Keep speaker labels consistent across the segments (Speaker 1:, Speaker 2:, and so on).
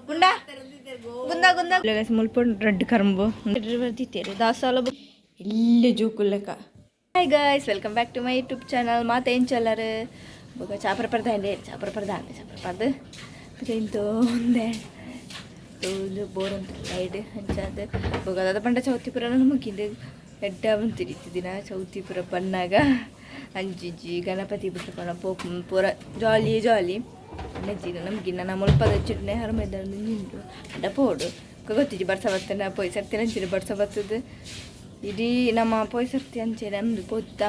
Speaker 1: ಗುಂಡ ಗುಂದ ಗುಂದ ಮುಲ್ಪ ರೆಡ್ ಕರಂಬು ಬರ್ತಿತ್ತೇರು ದಾಸಾಲ ಇಲ್ಲಿ ಜೋಕುಲೆಕ. Hi guys, welcome back to my YouTube channel. ಮಾತ ಎಂಚಲ್ಲರು ಬೊಕ ಚಾಪರ ಪರ್ದಾಂಡೆ ಚಾಪರ ಪರ್ದಾಂಡೆ ಚಾಪರ ಪರ್ದು ಇಂತೋ ಒಂದೆ ತೂಲು ಬೋರ್ ಅಂತ ಲೈಡ್ ಅಂಚಾದ ಬೊಕ ದಾದ ಪಂಡ ಚೌತಿ ಪುರ ಮುಗಿಂಡು ಎಡ್ಡ ಬಂತಿರಿತ್ತು ದಿನ ಚೌತಿ ಪುರ ಬನ್ನಾಗ ಅಂಚಿಂಚಿ ಗಣಪತಿ ಪುಟ್ಟ ಪಣ ಪೋಪು ಪೂರ ಜಾಲಿ ಜಾಲಿ ನೆಜ್ಜಿನ ನಮ್ಗೆ ನನ್ನ ಮುಲ್ಪದ ಚಿಟ್ನೆ ಹರಮೆದ ನಿಂಡು ಅಡ್ಡ ಪೋಡು ಗೊತ್ತಿಜ್ಜಿ ಬರ್ಸ ಬತ್ತನ ಪೋಯ್ ಸರ್ತಿ ಅಂಚಿನ ಬರ್ಸ ಬತ್ತದ ಇಡೀ ನಮ್ಮ ಪೋಯ್ ಸರ್ತಿ ಅಂಚೆ ನಮ್ದು ಪೋತ್ತ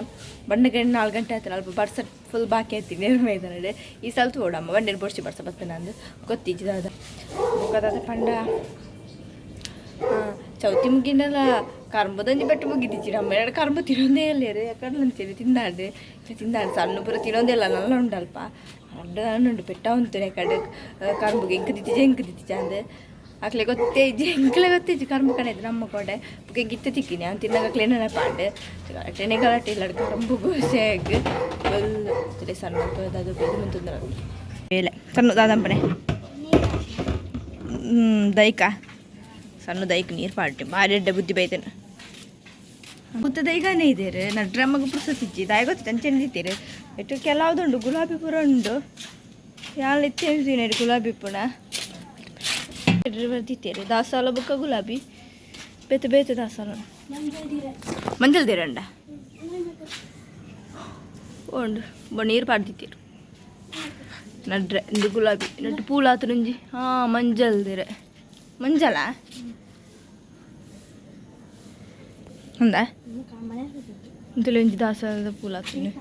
Speaker 1: ಬಣ್ಣಗಂಟೆ 4 ಗಂಟೆ ಆಯ್ತು ಅಲ್ಪ ಬರ್ಸ ಫುಲ್ ಬಾಕಿ ಆಯ್ತು ನೇರ ಮೈದಾನಡೆ. ಈ ಸಲ ತೋಡಮ್ಮ ಬಂಡೆನ ಪೊಡ್ಸಿ ಬರ್ಸ ಬತ್ತನ ಅಂದು ಗೊತ್ತಿಜ್ಜಿ ದಾದ ಬೊಕ್ಕ ಪಂಡ ಚೌತಿ ಮುಗಿಂಡಲ ಕರ್ಮದಂಜಿ ಬೆಟ್ಟು ಮುಗಿದಿಜ್ಜಿ. ನಮ್ಮ ಎರಡು ಕರ್ಮ ತಿನ್ನೋದೇ ಇಲ್ಲ ಯಾಕಂದ್ರೆ ಅಂತೀರಿ ತಿಂದಾಡ್ದೆ ತಿಂದಾಡು ಸಣ್ಣ ಪೂರ ತಿನ್ನೋದೇ ಇಲ್ಲ ನಲ್ಲ ಉಂಡಲ್ಪ ಅಡ್ಡ ಉಂಡು ಪೆಟ್ಟ ಉಂಟು ಕಡೆ ಕರ್ಬುಗೆ ಎಂಕ್ ದಿತ್ತಿಜ ಎಂಕ್ ದಿತ್ತಿಜ ಅಂದೆ ಅಕ್ಲೆ ಗೊತ್ತೇ ಇಜ್ಜಿ ಎಂಕ್ಲೆ ಗೊತ್ತಿಜ್ಜಿ ಕರ್ಮ ಕಡೆ ನಮ್ಮ ಕೊಡೆ ಬೊಕ ಎಂಕ್ ಇತ್ತೆ ತಿಕ್ಕಿನಿ ಅವ್ನು ತಿನ್ನಾಗ ಅಕ್ಲೆ ನೆನಪಾಂಡ್ ಗಲಾಟೆನೆ ಗಲಾಟೆ ಇಲ್ಲ ಕರಂಬುಗು ಶೇಗ್ ಫುಲ್ ಸಣ್ಣ ಅದು ಬೇರೆ ಮುಂತಂದ್ರೆ ಬೇಲೆ ಸಣ್ಣ ದಾದಂಪನೆ ದೈಕ ಸಣ್ಣ ದೈಕ್ ನೀರು ಪಾಡ್ಟಿ ಭಾರಿ ಎಡ್ಡೆ ಬುದ್ಧಿ ಬೈತೇನೆ ಬುದ್ಧ ದೈಗಾನೇ ಇದ್ದೀರಿ ನಡ್ರಮ್ಮಗ ಪುರ್ಸತ್ತಿಜ್ಜಿ ದಾಯ ಗೊತ್ತು ಅಂಚೆನೆ ದಿತ್ತೀರಿ ಎಟ್ಟು ಕೆಲವುದುಂಡು ಗುಲಾಬಿ ಪೂರ ಉಂಡು ಯಾಲ್ ಇತ್ತೆ ಗುಲಾಬಿ ಪೂರ ಬರ್ತಿತ್ತೀರಿ ದಾಸಾಲ ಬುಕ್ಕ ಗುಲಾಬಿ ಬೇತೆ ಬೇತೆ ದಾಸಾಲ ಮಂಜಲ್ ದಿರಂಡ ಉಂಡು ನೀರು ಪಾಡ್ದಿತ್ತೀರು ನಡ್ರೆ ಇಂದು ಗುಲಾಬಿ ನಟ್ಟು ಪೂಲಾತುಂಜಿ ಹಾಂ ಮಂಜಲ್ ದಿರೆ ಮಂಜಲ ఉందా ఇంతలో ఇంచి ದಾಸವಾಳದ ಪೂಲು ಹಾಕ್ತೀನಿ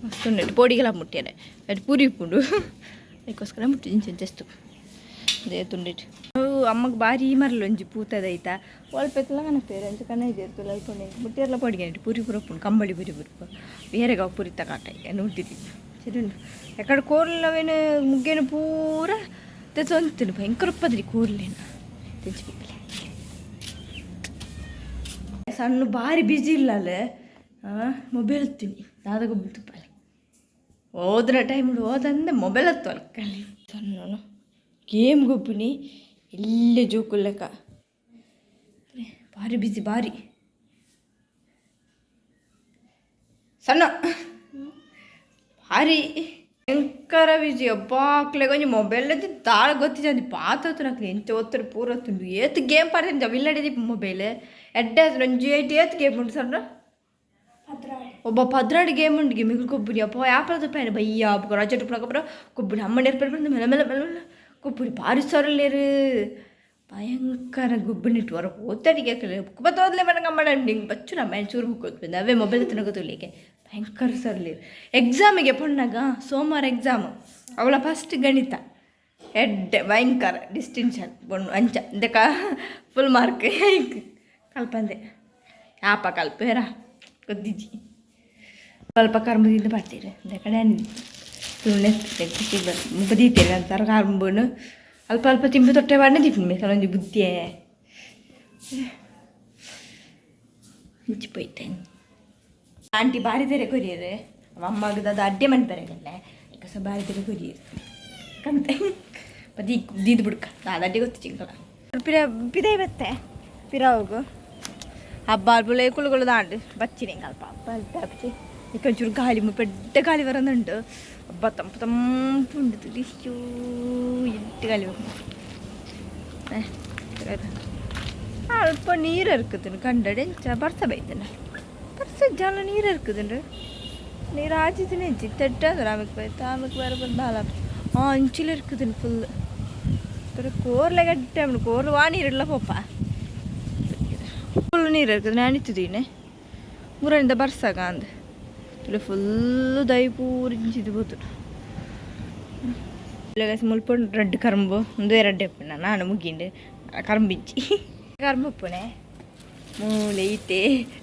Speaker 1: ಮಸ್ತ್ ಉಂಡು ಪೋಡಿಗೆಲ್ಲ ಮುಟ್ಟಿಯಾರೆ ಅటు ಪೂರಿ ಉಪ್ಪುಂಡು ಅದಕ್ಕೋಸ್ಕರ ಮುಟ್ಟಿ ಇಂಚ ಜಸ್ಟ್ ತುಂಡಿಟ್ಟು ಅమ్మಗೆ ಭಾರಿ ಮರಲು ಒಂಜಿ ಪೂತದೈತ ಒಲ್ಪ ಕನಪೇರು ಅಂಚ ಕನ ಇದೆ ಅಲ್ಪ ಮುಟ್ಟಿಯರ್ಲ ಪೋಡಿಗೆ ಪೂರಿ ಪೂರ ಉಪ್ಪುಂಡು ಕಂಬಳಿ ಪೂರಿ ಪೂರಿ ಬೇರೆಗಾವ್ ಪೂರಿ ತಕಾಟ ನೋಡ್ತಿದ್ವಿ ಸರಿ ಉಂಡು ಯಾಕಡೆ ಕೋರ್ಲವೇನು ಮುಗ್ಗೇನು ಪೂರ ತೆತ್ತೊಂತೀನಿ ಭಯಂಕರ ಉಪ್ಪದ್ರಿ ಕೋರ್ಲೇನು ತೆಂಚಿ ಸಣ್ಣ ಭಾರಿ ಬಿಜಿ ಇಲ್ಲಲ್ಲ ಮೊಬೈಲ್ ಹತ್ತೀನಿ ದಾದ ಗೊಬ್ಬರ ತುಪ್ಪಲ್ಲಿ ಓದ್ರ ಟೈಮ್ ಓದಂದೆ ಮೊಬೈಲ್ ಹತ್ತು ಅಲ್ಕಲ್ಲಿ ಸಣ್ಣ ಗೇಮ್ ಗೊಬ್ಬುನಿ ಇಲ್ಲೇ ಜೋಕುಲೆಕ್ಕ ಭಾರಿ ಬಿಸಿ ಭಾರಿ ಸಣ್ಣ ಭಾರಿ ಭಯಂಕರ ಬಿಜಿ ಅಬ್ಬಾ ಅಕ್ಲೆಗ್ ಒಂಜಿ ಮೊಬೈಲ್ ದಾಳ ಗೊತ್ತಿಜಿ ಪಾತತ್ತು ನಕ್ಲೆ ಎಂಚ ಒತ್ತರು ಪೂರ ತುಂಡು ಏತ್ ಗೇಮ್ ಪಾಡ್ದೆ ಇಲ್ಲಡೆ ಮೊಬೈಲ್ ಎಡ್ಡೆ ಒಂಜಿ ಏಟ್ ಏತ್ ಗೇಮ್ ಉಂಡು ಸಣ್ಣ ಒಬ್ಬ 12 ಗೇಮ್ ಉಂಡು ಮಿಗುಲು ಕೊಬ್ಬುನಿ ಅಪ್ಪ ಯಾಪದ ಪ್ಯಾನ್ ಬಯ್ಯ ಬೊಕ ರಜೆ ಉಪ್ಪುನಗ ಪೂರ ಕೊಬ್ಬುನಿ ಅಮ್ಮ ನೇರ್ಪೆರ್ ಮೆಲ್ಲ ಮೆಲ್ಲ ಮೆಲ್ಲ ಮೆಲ್ಲ ಕೊಬ್ಬುನಿ ಭಾರಿ ಸೊರಲೇರು ಭಯಂಕರ ಗುಬ್ಬನಿಟ್ಟು ಹೊರ ಓದ್ತಾಡಿಗೆ ಬುಕ್ ಬತ್ತ ಓದ್ಲೆ ಮನಗ ಅಮ್ಮ ಹಿಂಗೆ ಬಚ್ಚು ನಮ್ಮ ಚೂರು ಬುಕ್ ಓದ್ಬಂದು ಅವೇ ಮೊಬೈಲ್ ತಿನ್ನಕ ತುಲಿಗೆ ಭಯಂಕರ ಸರ್ಲೇರು ಎಕ್ಸಾಮಿಗೆ ಪೊಣ್ಣಾಗ ಸೋಮವಾರ ಎಕ್ಸಾಮು ಅವಳ ಫಸ್ಟ್ ಗಣಿತ ಎಡ್ಡೆ ಭಯಂಕರ ಡಿಸ್ಟಿಂಕ್ಷನ್ ಬೊಣ್ಣು ಅಂಚ ಇಂದಕ ಫುಲ್ ಮಾರ್ಕ್ ಕಲ್ಪಂದೆ ಯಾಪ ಕಲ್ಪೇರ ಗೊತ್ತಿಜ್ಜಿ ಸ್ವಲ್ಪ ಕರ್ಮದಿಂದ ಬರ್ತೀರಿ ಇಂದ ಕಡೆ ಸುಮ್ಮನೆ ಮುಪದೀತೀರಿ ಅಂತಾರೆ ಕರ್ಂಬುನು ಅಲ್ಪ ಅಲ್ಪ ತಿಂಬು ತೊಟ್ಟೆ ಬಾಡ್ನೆ ದಿಪ್ಪು ಕೆಲವೊಂಜಿ ಬುದ್ಧಿಯೇ ಇಂಚಿ ಪೋಯ್ತೇನೆ ಆಂಟಿ ಬಾರಿ ತೆರೆ ಕೊರಿಯರು ಅಮ್ಮಗದ ಅದು ಅಡ್ಡೆ ಮನ್ಪೆರೆಗಲ್ಲ ಕಸ ಬಾರಿ ತೆರೆ ಕೊರಿಯರು ಕಂತೆ ಪದಿ ದೀದ್ ಬುಡ್ಕ ದಾದ ಅಡ್ಡೆ ಗೊತ್ತು ಚಿಂಕಲ ಪಿರ ಪಿದೈ ಬತ್ತೆ ಪಿರಾವುಗು ಹಬ್ಬ ಅಲ್ಪುಲೆ ಕುಳುಗಳು ದಾಂಡು ಬಚ್ಚಿನಿ ಅಲ್ಪ ಹಬ್ಬ ಅಲ್ಪ ಇಕ್ಕ ಒಂಚೂರು ಗಾಳಿ ಪೆಡ್ಡ ಗಾಳಿ ಬರೋದುಂಟು ಅಬ್ಬ ತಂಪು ತಂಪು ಉಂಡು ತುಲಿಯೋ ಎಟ್ಟು ಗಾಳಿ ಅಲ್ಪ ನೀರು ಇರ್ಕುದುಂಡು ಕಂಡಡೆ ಇಂಚ ಬರ್ಸ ಬೈತನ ಬರ್ಸ ಜಲ ನೀರು ಇರ್ಕುದುಂಡು ನೀರು ಆಚಿತಿನ ಇಜ್ಜಿ ತೆಟ್ಟಾದ್ರೆ ಆಮೆಕ್ ಬೈತ ಆಮೆಕ್ ಬೇರೆ ಬಂದು ಹಾಲ ಅಂಚಿಲ ಇರ್ಕುದುಂಡು ಫುಲ್ ಕೋರ್ಲೆ ಗಟ್ಟಿ ಕೋರ್ಲು ವಾ ನೀರಿಲ್ಲ ಪೋಪ ಫುಲ್ ನೀರು ಇರ್ತದೆ ನಾನು ಇತ್ತಿದ್ದೀನಿ ಮೂರನಿಂದ ಬರ್ಸಾಗ ಅಂದ್ ಫುಲ್ ದೈ ಪೂರ ಇಂಚಿದು ಬೋತು ಮುಲ್ಪ ರೆಡ್ ಕರಂಬು ಒಂದು ಎರಡು ಉಪ್ಪುನ ನಾನು ಮುಗಿಂಡು ಕರಂಬಿಂಚಿ ಕರಂಬು ಉಪ್ಪುನೆ ಮೂಲೆ ಇತ್ತೆ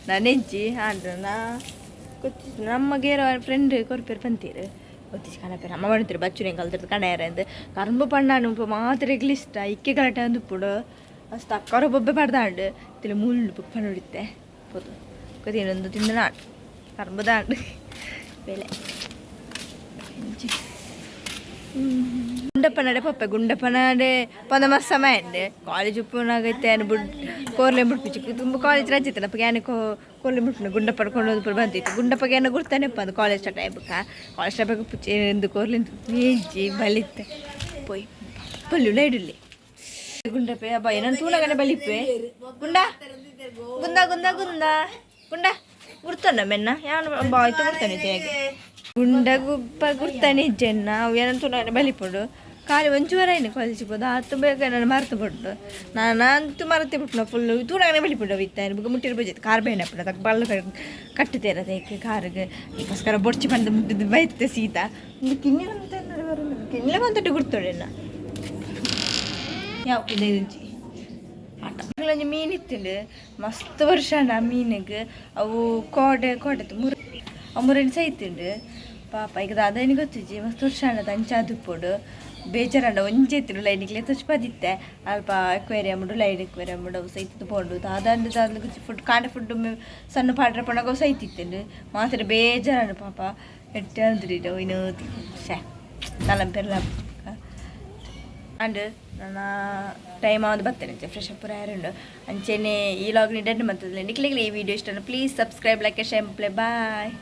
Speaker 1: ನಾನೆಜ್ಜಿ ಆಂಡ್ರ ನಾ ಗೊತ್ತಿತ್ತು ನಮ್ಮಗೇರ ಫ್ರೆಂಡ್ ಕೊರ್ಪೇರು ಪಂತೀರು ಗೊತ್ತಿச்சு ಕಣಪೇರು ಅಮ್ಮ ಮಾಡ್ತೀರಿ ಬಚ್ಚುನೆ ಕಲ್ತಿರ್ದು ಕಣೇರ ಅಂದ್ ಕರಂಬು ಪಣ್ಣಾನು ಉಪ್ಪು ಮಾತ್ರೆಗ್ಲಿ ಇಷ್ಟ ಇಕ್ಕೆ ಗಲಾಟೆ ಅಂದು ಉಪ್ಪುಡು ಅಷ್ಟು ಅಕ್ಕರ ಬೊಬ್ಬೆ ಪಡ್ದಾಂಡು ತಿಳಿ ಮುಳ್ಳು ಬುಕ್ ಪಣ್ಣುಡಿತ್ತೆ ಪೋದು ಗೊತ್ತೇನೊಂದು ತಿಂದ ನಾಡು ಕರಂಬುದಾಂಡು ಬೆಲೆ ಇಂಚಿ ಗುಂಡಪ್ಪನಡೆ ಪಪ್ಪೆ ಗುಂಡಪ್ಪನಡೆ ಪಂದ ಮಸ್ತ್ ಸಮಯ ಉಂಡೆ. ಕಾಲೇಜ್ ಉಪ್ಪುನಾಗ ಇತ್ತೆ ಯಾನ್ ಬುಡ್ ಕೋರ್ಲೆ ಬುಡ್ಪಿಚಿ. ತುಂಬ ಕಾಲೇಜ್ ರಜೆ ಇತ್ತಲ್ಲ, ಅಪ್ಪಗೆ ಯಾನ್ ಕೋರ್ಲೆ ಬುಡ್ಪಿನ ಗುಂಡಪ್ಪನ ಕೊಂಡು ಪೂರ ಬಂದಿತ್ತು. ಗುಂಡಪ್ಪಗೆ ಏನ ಗುರ್ತಾನೆ ಬಂದು ಕಾಲೇಜ್ ಸ್ಟಾರ್ಟ್ ಆಯ್ಬಕ್ಕ. ಕಾಲೇಜ್ ಸ್ಟಾರ್ಟ್ ಆಗ ಪುಚ್ಚೆ ಎಂದು ಕೋರ್ಲೆ ಮೇಜಿ ಬಲಿತ್ತೆ ಪೋಯ್ ಬಲ್ಲು ಲೈಡುಲ್ಲೆ ಗುಂಡಪ್ಪೆ. ಅಬ್ಬ, ಏನನ್ ತೂನಗನೆ ಬಲಿಪ್ಪೆ. ಗುಂಡ ಗುಂದ ಗುಂದ ಗುಂದ ಗುಂಡ ಗುರ್ತಾನ ಮೆನ್ನ ಯಾನ್ ಬಾಯ್ತು ಗುರ್ತಾನೆ ಹೇಗೆ ಗುಂಡ ಗುಪ್ಪ ಗುರ್ತಾನೆ ಇಜ್ಜೆನ್ನ. ಅವು ಏನಂತ ತೂನಗನೆ ಬಲಿಪುಂಡು. ಖಾಲಿ ಒಂಚೂರ ಏನು ಕಾಲೇಜಿಗೆ ಪೋದು ಆತು ಬೇಗ ನಾನು ಮರೆತು ಬಿಟ್ಟು ನಾನು ಮರೆತೆ ಬಿಟ್ಟು ಫುಲ್ ತೂನಗನೆ ಬಲಿಪುಂಡು. ಅವು ಇತ್ತ ಬೊಕ ಮುಟ್ಟಿರ ಬಜೆ ಕಾರ್ ಬೇಣಪ್ಪುಂಡು. ಅದಕ್ಕೆ ಬಲ್ಲು ಕಟ್ಟುತ್ತೇರ ಅದಕ್ಕೆ ಕಾರಿಗೆ ಅದಕ್ಕೋಸ್ಕರ ಬೊಡ್ಚಿ ಬಂದು ಮುಟ್ಟಿದ್ದು ಬೈತೆ ಸೀತಾ. ಒಂದು ಕಿನ್ನಿಲ ಕಿನ್ನಿಲ ಬಂತಟ್ಟು ಗುರ್ತೋಡೆನ್ನ ಯಾವ ಇದೆ ರುಚಿ ಆಟ. ಒಂಜಿ ಮೀನು ಇತ್ತುಂಡು ಮಸ್ತ್ ವರ್ಷ ಆ ಮೀನಿಗೆ. ಅವು ಕೋಡೆ ಕೋಡೆ ಮುರು ಅವು ಮುರೆನ್ ಸೈತುಂಡು ಪಾಪ. ಈಗ ದಾದ ಗೊತ್ತಿಜ್ಜಿ. ಮಸ್ತ್ ವರ್ಷ ಆಂಡ ಅಂಚ ಆದುಪ್ಪೊಡು. ಬೇಜಾರಂಡ. ಒಂಜೆ ಇತ್ತಿನ ಲೈನಿಗ್ಲೆ ತುಚ್ಪದಿತ್ತೆ. ಅಲ್ಪ ಅಕ್ವೇರಿಯಂ ಉಂಡು, ಲೈನ್ ಅಕ್ವೇರಿಯಂ ಉಂಡು. ಅವು ಸೈತದ ಪೋಂಡು. ದಾದ ದಾದ ಫುಡ್ ಕಾಂಡೆ ಫುಡ್ ಸಣ್ಣ ಪಾಡ್ರೆ ಪಂಡಗ ಅವು ಸೈತಿತ್ತುಂಡು. ಮಾತ್ರ ಬೇಜಾರಂಡು ಪಾಪ. ಎಟ್ಟೆ ಅಂದ್ರಿ ವಿನೋದಿ ಶೇ ನಲಂಪೆರ್ಲ ಅಂಡ್ ನನ್ನ ಟೈಮ್ ಆವೊಂದು ಬತ್ತೇನೆ. ಫ್ರೆಶ್ ಅಪ್ ಪೂರ ಅಂಚೆನೆ ಈ ಲಾಗ್ ನಿಡೆಂಟ್ ಮಂತುದು. ನಿಕ್ಲೆಗ್ಲ ಈ ವಿಡಿಯೋ ಇಷ್ಟ please subscribe, like, share. Bye.